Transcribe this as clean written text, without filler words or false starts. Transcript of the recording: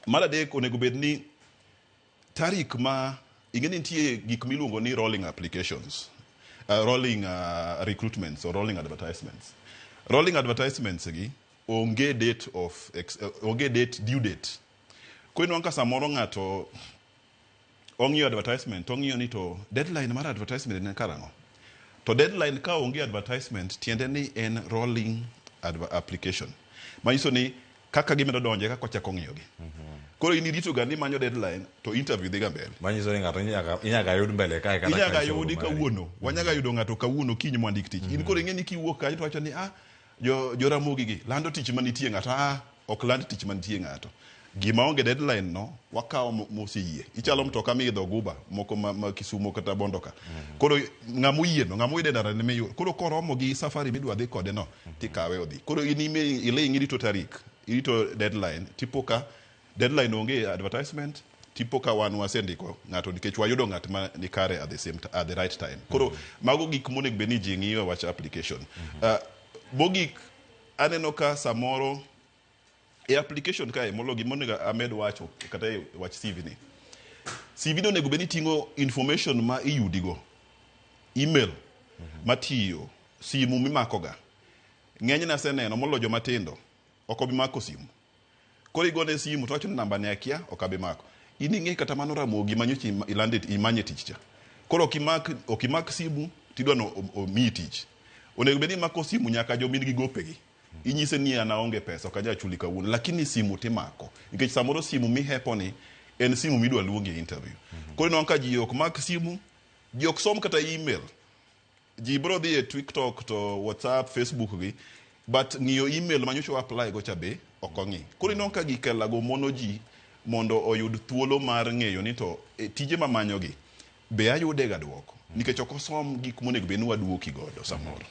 Mar adek, onego bed ni tarik ma ing'e ni nitie gik miluongo ni rolling applications, rolling recruitments or rolling advertisements. Rolling advertisements gi onge date of onge date, due date. Koro inwang'o ka samoro ng'ato ong'iyo advertisement to ong'iyo ni to deadline mar advertisement en karang'o. To deadline ka onge advertisement, tiende ni en rolling application. Manyiso ni kaka gimedo donjo e kaka wachako ng'iyogi. Koro in irito ga ni manyo deadline to interview dhi ga mbele. Manyiso ni ng'ato inyaka yud mbele kae kata Inyaka ka ichopo yudi mari. Kawuono. Wanyaga yudo ng'ato kawuono, kiny mwandik tich. In koro ing'e ni kiwuok kanyo to wacho ni ah, jo Joramogi gi lando tich manitie ng'ato. Ah, ok land tich manitie ng'ato. Gima onge deadline no wakawo moseyie. Ichalo mtoka miidho guba moko ma Kisumo kata Bondo ka. Koro ng'ama oyie no, ng'ama oyude ndara ne miyudo. Koro koromo gi safari midwa dhi kode no, tikawe odhi. Koro in iling' irito tarik, irito deadline, tipo ka deadline onge advertisement, tipo ka wan wasendiko ng'ato nikech wayudo ng'at ma ni kare at the right time. Koro mago gik monego bed ni ji ng'iyo e wach application. Mogik aneno ka samoro e application kae molo gima onego amed wacho kata e wach CV ni. CV ni onego bed ni ting'o information ma iyudigo. Email matiyo, simu mimakoga. Ng'enyne aseneno molo joma tindo ok obi mako simu. Koro igone simu to wacho ni namba ne akia, ok abi mako. In ing'e kata mano Ramogi ma nyocha ilande imanye tich cha. Koro ok imak simu tidwa no omiyi tich. Onego bed ni imako simu nyaka jomin gi gopegi. Inyise ni an aonge pesa, ok anyal chuli kawuono, lakini simu timako. Nikech samoro simu mihepo ni en simu midwa luongi e interview. Koro inwang'o ka ji ok mak simu, ji ok som kata email. Ji biro dhi e TikTok to WhatsApp, Facebook gi, but ng'iyo email ma nyocha apply go cha be ok ong'i. Koro inwang'o ka gikelago mono ji mondo oyud thuolo mar ng'eyo ni to e, tije mamanyogi be ayude ga duoko nikech ok osom gik monego bed ni waduoki godo samoro.